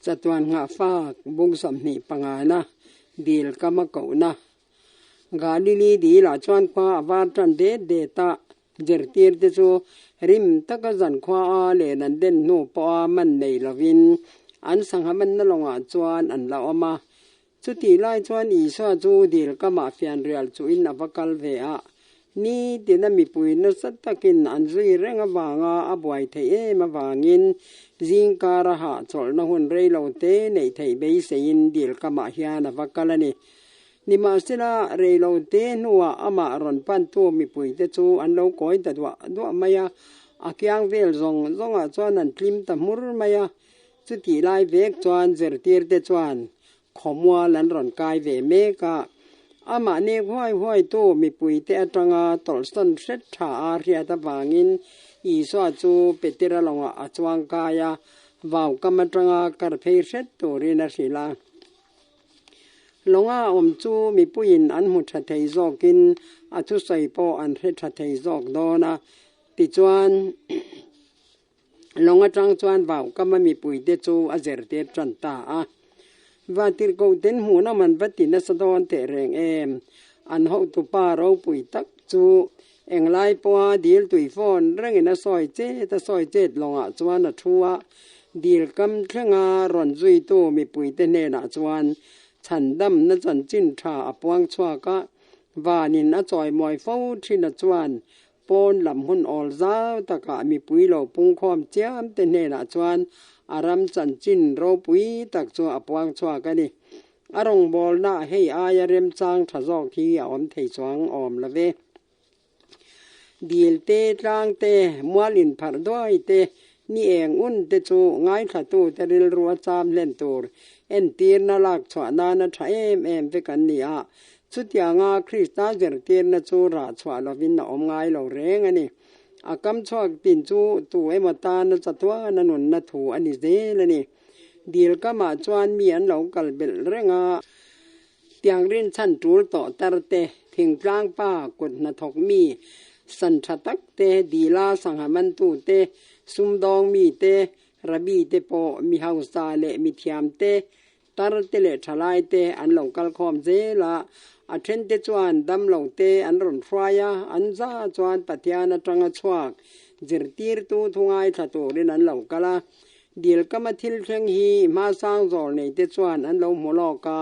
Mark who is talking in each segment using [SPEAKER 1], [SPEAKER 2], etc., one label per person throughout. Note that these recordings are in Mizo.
[SPEAKER 1] Chatuan nghahfak bung 25 na dil kama kohna. Galili dilah chuan khua a var tan det det a, zirtirte chu rim taka zan khua a len an den hnu pawha man nei lovin an sangha manna lawngah chuan an la awm a. Chutih lai chuan Isua chu dil kamah fianrial chuhin a va kal ve a, nitina mipui nasa takin an zui reng avanga a buai theih em avangin zingkar a hahchawlhna hun reilo te neih theih beiseiin dil kamah hian a va kal a ni. Nimahsela, reilo te hnuah amah rawn pantu mipuite chu an lo kawi ta duah duah mai a, a kiang vel zawng zawngah chuan an tlim ta hmur mai a. Chutih lai vek chuan zirtirte chuan khawmual an rawn kai ve mek a, amah nek huai huaitu mipuite atanga tawlhsawn hret tha a hriat avangin Isua chu Petera lawngah a chuang kai a, vaukam atanga kar phei hret turin a hrilh a. Lawnga awm chu mipuiin an hmu tha thei zawkin a thusawi pawh an hre tha thei zawk dawn a, tichuan, Lawng atang chuan vaukama mipuite chu a zirtir tan ta a. Vantirhkohten hmuhnawm an va ti nasa dawn teh reng em? An hotupa ropui tak chu englai pawha dil tui fawn rengin a sawi chet a sawi chet lawngah chuan a thu a. Dil kam thlenga rawn zuitu mipuite hnenah chuan chhandamna chanchin tha a puang chhuak a. Vanin a chawimawi fo thin a chuan Pawn lam hun awl zau takah mipui lo pungkhawm chiam te hnenah chuan a ram chanchin ropui tak chu a puang chhuak a ni. A rawngbawlna hei aia remchang tha zawk hi a awm thei chuang awm lo ve. Dil te, tlang te, mual inpharh duai te, ni eng un te chu ngaithlatute rilru a cham hlen tur entirna lak chhuah nana tha em em vek an ni a. Chutianga Krista zirtirna chu rah chhuah lovin a awm ngai lo reng a ni. A kam chhuak tin chu tu emaw tana chatuan a nunna thu a ni zel a ni. Dil kamah chuan mi an lo kal belh reng a, tiang rinchhan tul tawh tar te, thingtlang pa kut hnathawk mi san tha tak te, dila sangha mantu te, sumdawng mi te, rabi te pawh mi hausa leh mithiam te, Tar te leh thalai te an lo kal khawm zel a, a then te chuan damlo te an rawn hruai a, an za chuan Pathian atanga chhuak zirtirtu thu ngaithla turin an lo kal a. Dilkama thil thleng hi hmasang zawl nei te chuan an lo hmu lawk a,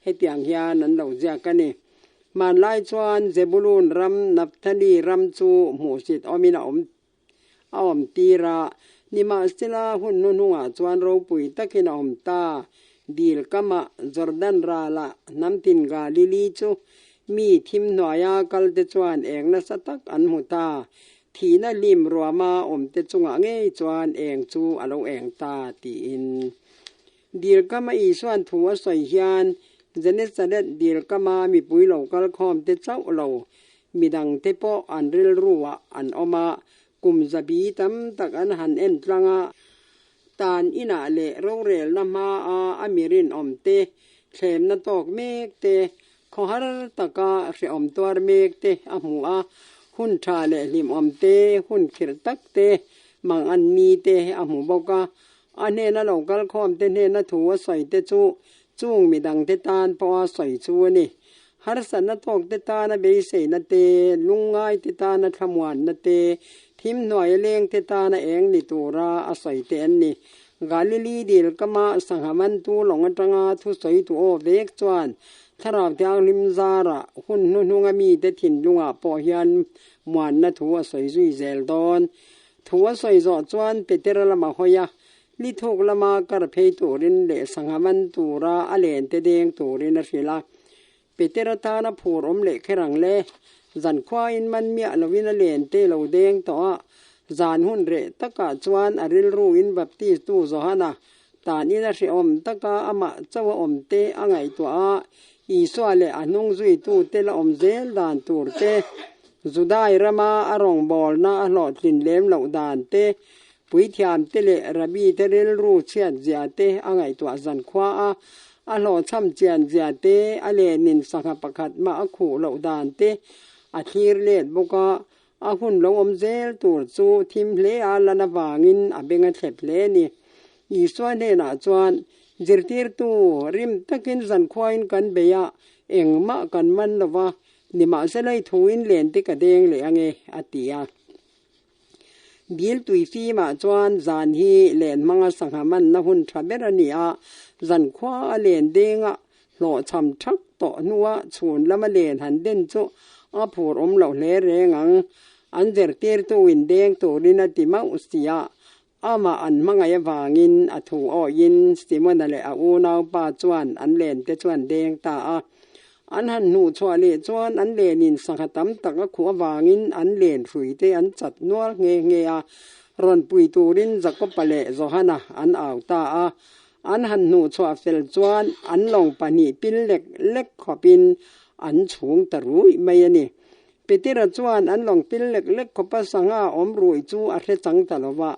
[SPEAKER 1] hetiang hian an lo ziak a ni. Hmanlai chuan Zebulun ram Naphtali ram chu hmuhsit awmin a awm A awm tir a, nimahsela hun hnuhnungah chuan ropui takin a awm ta. Dil kamah Jordan ralah hnamtin Galili chu mi thim hnuaia kalte chuan eng nasa tak an hmu ta. Thihna hlim ruama awmte chungah ngei chuan eng chu a lo eng ta, tiin. Dil kama Isuan thu a sawi hian Genesaret dil kama mipui lo kal khawmte chauh lo Midangte pawh an rilruah an awm a, kum zabi tam tak an han en tlang a, tan inah leh rorelna hmaa a mi rinawm te, thlemna tawk mek te, khawhar taka hrehawm tuar mek te a hmu a, hun tha leh hlimawm te, hun khirh tak te, mangan ni te a hmu bawk a. A hnena lo kalkhawm te hnena thu a sawi te chu chung midangte tan pawha sawi chu a ni. Harsatna tawkte tana beiseina te, lungngaite tana thlamuanna te, thim hnuaia lengte tana eng ni tura a sawi te an ni. Galili dil kama sangha mantu lawng atanga thusawi tu aw vek chuan Thlarau Thianghlim zarah hun hnuhnunga mite thinlungah pawh hian muanna thu a sawi zui zel dawn. Thu a sawi zawh chuan Petera lama hawi a, Ni thuk lama kar phei turin leh sangha man tura a lente deng turin a hrilh a. Peter atana phur awm leh kher ang le. Zan khuain man miah lovin a lente lo deng tawh a. Zan hun reh takah chuan a rilruin Baptistu Johana tanin a hrehawm taka amah chauh a awm te a ngaihtuah a, Isua leh a hnung zuitute la awm zel dan tur te, Judai rama a rawngbawlna a hlawhtlin lem loh dan te, Puithiamte leh Rabbi-te rilru chhiat zia te a ngaihtuah zan khua a, a hlawhchham chian zia te, a lenin sangha pakhat mah a khuh loh dan te a thlir let bawk a, a hun lo awm zel tur chu thim hle a lan avangin a beng a thlep hle a ni. Isua hnenah chuan, Zirtirtu, rim takin zankhuain kan bei a, engmah kan man lo va, nimahsela i thuin len te ka deng leh ange, a ti a. Dil tui fimah chuan zan hi len hmanga sangha manna hun tha ber a ni a, zankhua a len denga hlawhchham thak tawh hnua chhun lama len han den chu a phur awm loh hle reng ang. An zirtirtu in deng turin a ti mauh si a, amah an hmangaih avangin a thu awihin Simona leh a unaupa chuan an len te chu an deng ta a. An han hnuh chhuah leh chuan an lenin sangha tam tak a khuh avangin an len hrui te an chat nual nghe nghe a, rawn pui turin Jakoba leh Johana an au ta a. An han hnuh chhuah fel chuan an lawng pahnih pil lek lek khawpin an chhung ta ruih mai a ni. Petera chuan an lawng pil lek lek khawpa sangha awm ruih chu a hre chang ta lo va.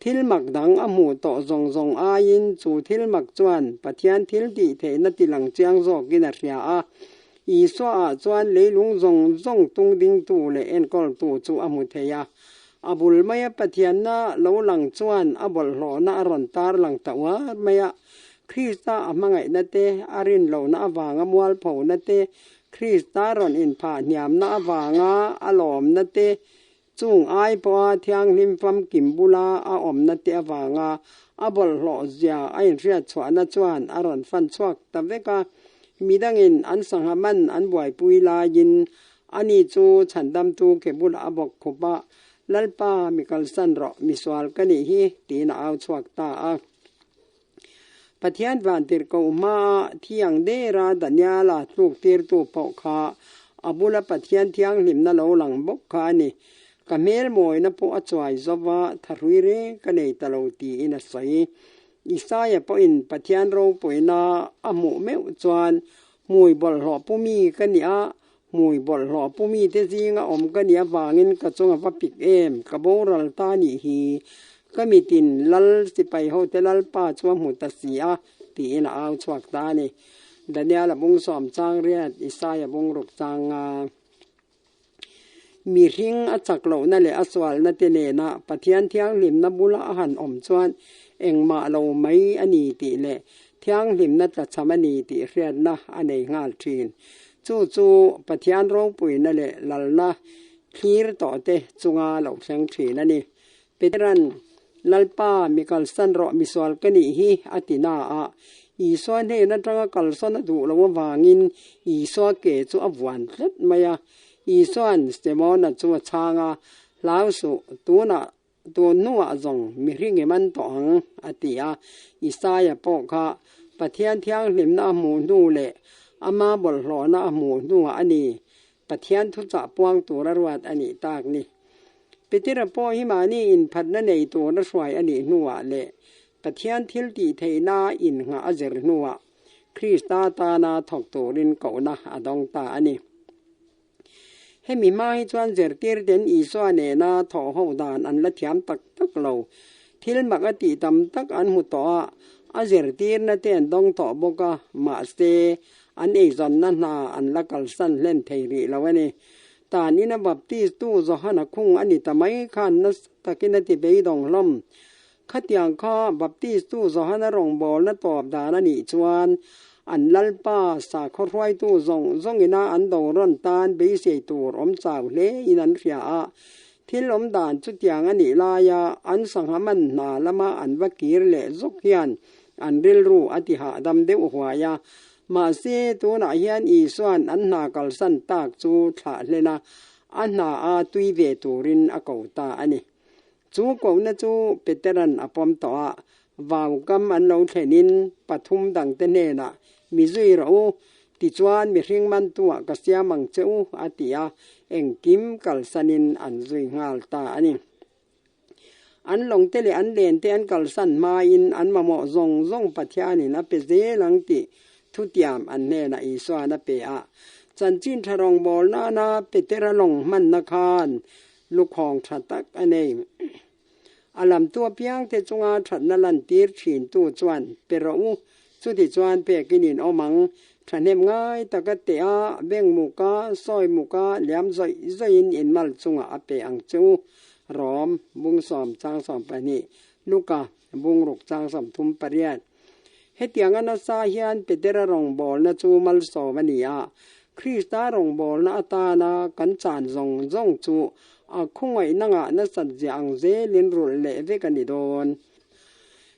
[SPEAKER 1] Thil mak dang a hmuh tawh zawng zawng aiin chu thil mak chuan Pathian thil tih theihna ti lang chiang zawkin a hria a. Isua ah chuan leilung zawng zawng tung dingtu leh enkawltu chu a hmu thei a. A bul maia Pathianna lo lang chuan a bawlhhlawhna a rawn tar lang ta uar mai a. Krista a hmangaihna te, a rinlohna avanga mualphona te, Krista rawn inphah hniamna avanga a lawmna te, Chung ai pawha thianghlim famkim bula a awmna te avanga a bawlhhlawh zia a inhriat chhuahna chuan a rawn fan chhuak ta vek a. Midangin an sangha man an buaipui laiin ani chu chhandamtu ke bulah a bawk khup a, Lalpa, mi kalsan rawh, misual ka nih hi, tiin a au chhuak ta a. Pathian vantirhkoh hmaa thiang dera Daniela tluk tirtu pawh kha a bula Pathian thianghlimna lo lang bawk kha a ni. Ka hmel mawina pawh a chuai zova thahrui reng ka nei ta lo tiin a sawi. Isaia pawhin Pathian ropuina a hmuh meuh chuan hmui bawlhhlawh pu mi ka ni a, hmui bawlhhlawh pu mite zinga awm ka nih avangin ka chung a va pik em, ka boral ta nih hi. Ka mitin Lal sipai hote Lalpa chu a hmu ta si a, tiin a au chhuak ta a ni. Daniel-a bung sawm chang riat, Isaia bung ruk chang nga. Mihring a chak lohna leh a sualna te nena Pathian thianghlimna bula a han awm chuan engmah lo mai a ni tih leh thianghlimna tlachham a ni tih hriatna a nei nghal thin. Chu chu Pathian ropuina leh lalna thlir tawh te chunga lo thleng thin a ni. Petera'n, Lalpa, mi kalsan rawh, misual ka nih hi, a ti na a. Isua hnen atanga kalsawn a duh loh avangin Isua ke chu a vuan tlat mai a. Isua'n Simona chu a chhang a, Hlau suh, tunah, tun hnuah zawng mihring i man tawh ang, a ti a. Isaia pawh kha Pathian thianghlimna a hmuh hnu leh ama bawlhhlawhna a hmuh hnuah a ni. Pathian thuchah puang tura ruat a nih tak ni. Petera pawh hi mahni inphatna nei tura hruai a nih hnuah leh Pathian thil tih theihna innghah a zir hnuah Krista tana thawk turin kohna a dawng ta a ni. Hemi hma hi chuan zirtirten Isua nena thawh ho dan an la thiam tak tak lo. Thil mak a tih tam tak an hmu tawh a, a zirtirna te an dawng tawh bawk a, mahse an eizawnna hna an la kalsan hlen thei rih lo a ni. Tan ina Baptist tu Johana khung a ni ta mai khan nasa takin a ti beidawng hlawm. Khatiang kha Baptist tu Johana rawngbawlna tawp dan a nih chuan an Lalpa sakhaw hruaitu zawng zawngina an do rawn tan beisei tur awm chau hle in an hria a. Thil awm dan chutiang a nih laia an sangha man hna lama an va kir leh zawk hian an rilru a ti hahdam deuh huai a. Mahse, tunah hian Isua'n an hna kalsan tak chu thlah hlen a, a hna a tui ve turin a ko ta a ni. Chu kohna chu Petera'n a pawm tawh a, vaukam an lo thlenin pathum dangte hnenah, Mi zui rawh u, tichuan mihring mantuah ka siam ang che u, a ti a, engkim kalsanin an zui nghal ta a ni. An lawngte leh an lente an kalsan hmain an mamawh zawng zawng Pathianin a pe zel ang tih thutiam an hnenah Isua'n a pe a. Chanchin tha rawngbâwl nana Petera lawng hmanna khan lukhawng tha tak a nei. A lamtu apiangte chunga thatna lantir thintu chuan pe rawh u, chuti chuan pekin in awm ang. Thahnem ngai taka teh a, beng muka, sawi muka, liam zawih zawihin in mal chungah a pe ang che u. Rom, Bungsawm, Changsawm pahnih. Luka, Bungruk chang 38. Hetianga nasa hian Petera rawngbawlna chu malsawm a ni a. Krista rawngbawlna atana kan chan zawng zawng chu a khawngaihna ngah nasat zia ang zelin rulh leh vek a ni dawn.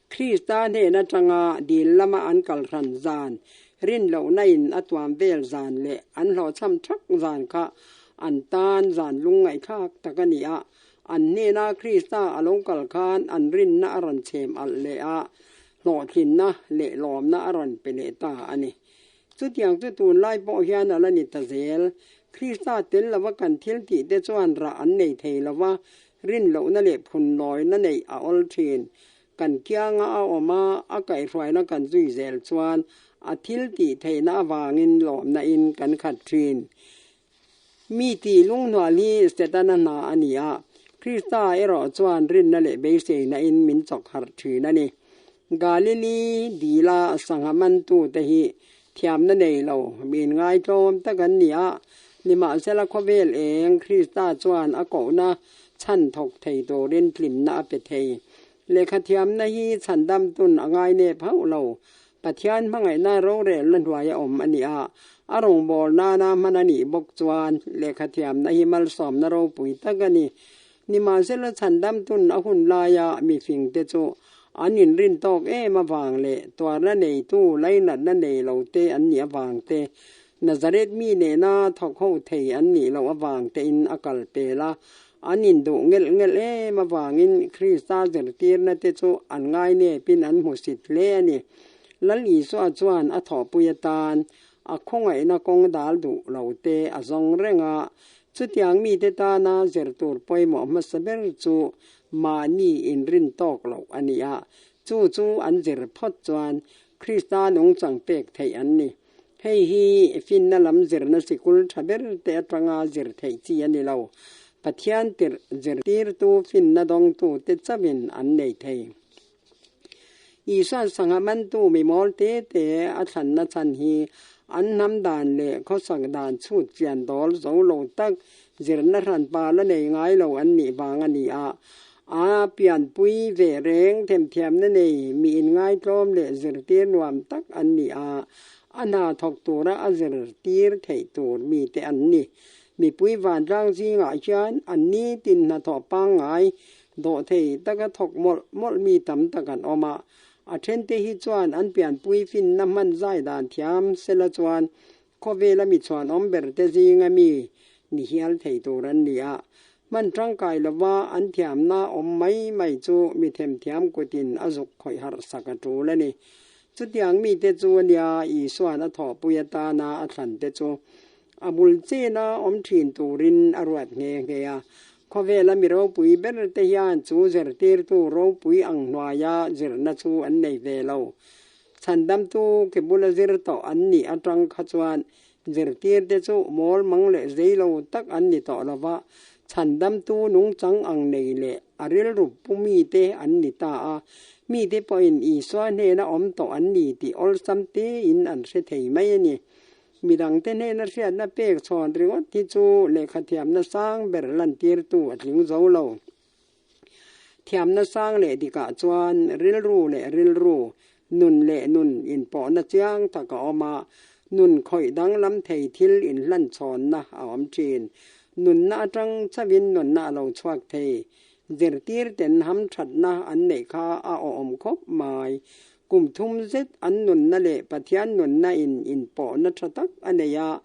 [SPEAKER 1] Krista hnen atanga dil lama an kal hran zan, rinlohna in a tuam vel zan leh an hlawhchham thak zan kha an tan zan lungngaihthlak tak a ni a. An hnena Krista a lo kal khan an rinna a rawn chhem alh leh a, hlawhtlinna leh lawmna a rawn pe leh ta a ni. Chutiang chu tunlai pawh hian a la ni ta zel. Krista tel lova kan thil tih te chuan rah an nei thei lo va, rinlohna leh phunlawina neih a awl thin. Kan kianga a awm a, a kaihhruaina kan zui zel chuan a thil tih theihna avangin lawmna in kan khat thin. Mi tih lunghnual hi Setana hna a ni a, Krista erawh chuan rinna leh beiseina in min chawk harh thin a ni. Galili dila sangha mantute hi thiamna nei lo, min ngaitlawm tak an ni a, nimahsela khawvel eng Krista chuan a kohna chhan thawk thei turin tlinna a pe thei. Lehkha thiamna hi chhandam tun a ngainep hauh lo. Pathian hmangaihna rorelna hnuaia awm a ni a, a rawngbâwl nâna hman a nih bawk chuan lehkha thiamna hi malsâwmna ropui tak a ni. Nimahsela chhandam tun a hun laia mifingte chu an inrin tâwk êm avâng leh tuarna neitu lainatna nei lote an nih avâng te, Nazareth mi nena thawk ho thei an nih loh avâng tein a kal pêl a, an induh ngelh ngelh êm avângin Krista zirtîrna te chu an ngainêpin an hmusit hle a ni. Lal Isua chuan a thawhpui atan a khawngaihna kawng dâl duh lo te a zawng reng a, chutiang mite tana zir tur pawimawh hmasa ber chu mahni inrin tawk loh a ni a, chu chu an zir phawt chuan Krista nungchang pek theih an ni. Hei hi finna lam zirna sikul tha ber te atanga zir theih chi a ni lo. Pathian tirh zirtirtu finna dawngtu te chauhin an nei thei. Isuan sangha mantu mi mawl te te a thlanna chhan hi an hnam dan leh khawsak dan chhut chian dawl zo lo tak zirna hranpa la nei ngai lo an nih vang a ni a. A pianpui ve reng themthiamna nei mi inngaitlawm leh zirtir nuam tak an ni a, a hna thawk tura a zirtir theih tur mite an ni. Mipui vantlang zingah hian an nitin hnathawh pangngai dawhthei taka thawk mawlh mawlh mi tam tak an awm a, a thente hi chuan an pianpui finna hman zai dan thiam sela chuan khawvela mi chhuanawm berte zinga mi ni hial thei tur an ni a. Hman tangkai lova an thiamna awm mai mai chu mi themthiam kutin a zuk khawih harh sak a tul a ni. Chutiang mite chu a nia Isua'n a thawhpui atana a thlante chu A bul chena awm thin turin a ruat nghe nghe a. Khawvela mi ropui ber te hian chu zirtirtu ropui ang hnuaia zirna chu an nei ve lo. Chhandamtu ke bula zir tawh an nih atang kha chuan zirtirte chu mawl mang leh zei lo tak an ni tawh lo va, chhandamtu nungchang ang nei leh a rilru pu mite an ni ta a. Mite pawhin Isua hnena awm tawh an ni tih awlsam tein an hre thei mai a ni. Midangte hnena hriatna pek chhawn ringawt hi chu lehkhathiamna sang ber lantirtu a tling zo lo. Thiamna sang leh dikah chuan rilru leh rilru, nun leh nun inpawhna chiang tak a awm a, nun khawih danglam thei thil inhlanchhawnna a awm thin. Nunna atang chauhin nunna a lo chhuak thei. Zirtirten hamthatna an neih kha a awhawm khawp mai. Kum thum zet an nunna leh Pathian nunna in inpawhna tha tak a nei a,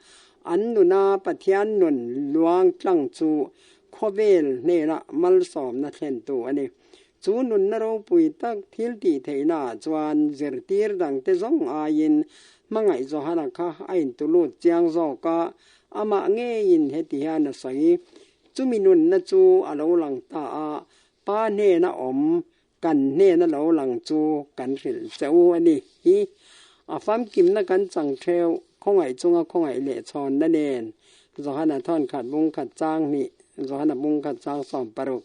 [SPEAKER 1] an nuna Pathian nun luang tlang chu khawvel hnena malsawmna thlentu a ni. Chu nunna ropui tak thil tih theihna ah chuan zirtir dangte zawng aiin hmangaih Johana kha a intulut chiang zawk a, amah ngeiin heti hian a sawi, Chumi nunna chu a lo lang ta a, Pa hnena awm Kan hnena lo lang chu kan hrilh che u a ni hi. A famkimna kan chang theu, khawngaih chunga khawngaih leh chhawnna nen. Johana thawn khat bung khat chang hnih, Johana bung khat chang 60.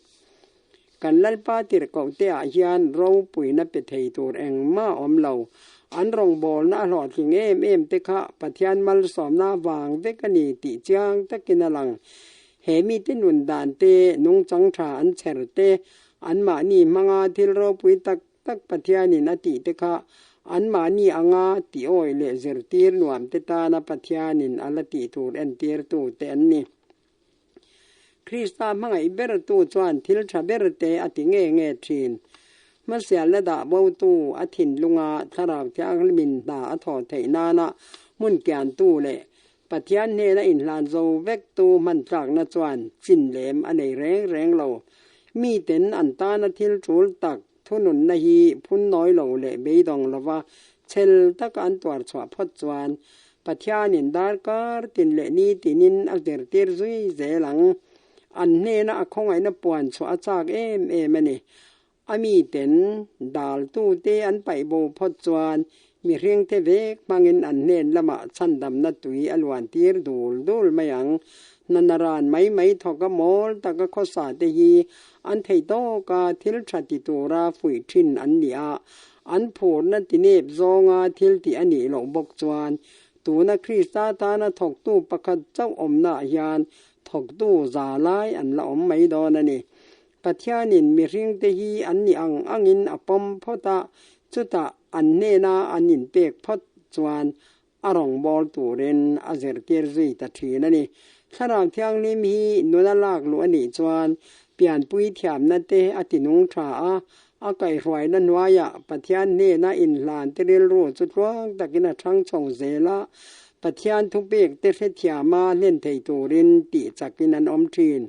[SPEAKER 1] Kan Lalpa tirhkoh te ah hian ropuina pe thei tur engmah a awm lo. An rawngbawlna a hlawhtling em em te kha Pathian malsawmna vang vek a ni tih chiang takin a lang. He mite nun dan te, nungchang tha an chher te, Anmahni hmanga thil ropui tak tak Pathianin a tih te kha anmahni anga tiawi leh zirtir nuam te tana Pathianin a la tih tur entirtu te an ni. Krista hmangaih bertu chuan thil tha berte a ti nge nge thin. Hmasialna dah botu a thinlunga Thlarau Thianghlimin hna a thawh theih nana hmun kiantu leh Pathian hnena inhlan zo vektu hmantlakna chuan chin lem a nei reng reng lo. Miten an tana thil tul tak thununna hi phunnawi lo leh beidawng lova chhel taka an tuar chhuah phawt chuan Pathianin darkar tin leh ni tinin a zirtir zui zel ang. An hnena a khawngaihna puan chhuah a chak em em a ni. A miten daltute an paih bo phawt chuan mihringte vek hmangin an hnen lamah chhandamna tui a luan tir dul dul mai ang. Hnanaran mai mai thawka mawl taka khawsa te hi an thei tawka thil tha ti tura fuih thin an ni a, an phurna tinep zawnga thil tih a nih loh bawk chuan tuna Krista tana thawktu pakhat chauh awmnaah hian thawktu za lai an la awm mai dawn a ni. Pathianin mihringte hi an nih ang angin a pawm phawt a, chutah an hnena an inpek phawt chuan a rawngbâwl turin a zirtir zui ta ṭhin a ni. Thlarau Thianghlim hi nuna lak luh a nih chuan pianpui thiamna te a tinung ṭha a, a kaihhruaina hnuaiah Pathian hnena inhlante rilru chu tluang takin a ṭhang chho zel a, Pathian thupek te hrethiama hlen thei turin tih chakin an awm ṭhin.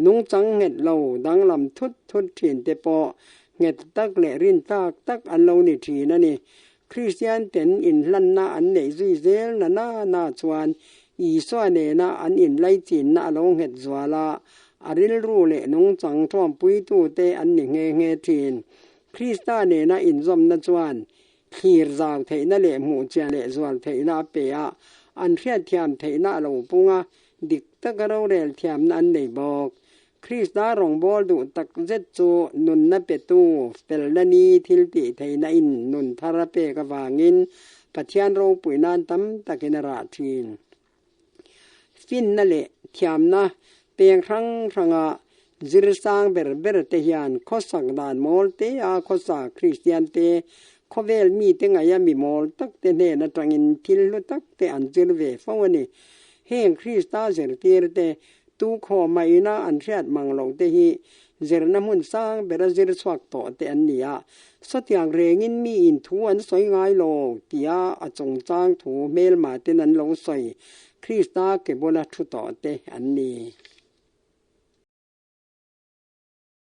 [SPEAKER 1] Nungchang nghet lo danglam thut thut thin te pawh nghet tak leh rin tlak tak an lo ni thin a ni. Kristian ten inhlanna an neih zui zel na na na chuan Isua nena an inlaichinna a lo nghet zual a, a rilru leh nungchang ṭawmpuitute an ni nghe nghe thin. Krista nena inzawmna chuan thlir zau theihna leh hmuh chian leh zual theihna a pe a, an hriatthiam theihna a lo pung a, dik taka rorel thiamna an nei bawk. Krista rawngbâwl duh tak zet chu nunna petu felna ni thil tih theihna in nun thar a pek avangin Pathian ropui nan tam takin a rah thin. Finna leh thiamna peng hrang hranga zir sang ber ber te hian khawsak dan mawl te a khawsa Kristian te khawvel mite ngaia mi mawl tak te hnen atangin thil hlu tak te an zir ve fo a ni. Heng Krista zirtir te tu khaw maina an hriat mang lo te hi zirna hmun sang bera zir chhuak tawh te an ni a, sawtiang rengin miin thu an sawi ngai lo tia a chungchang thu hmelma ten an lo sawi Krista ke bula thu tawh te an ni.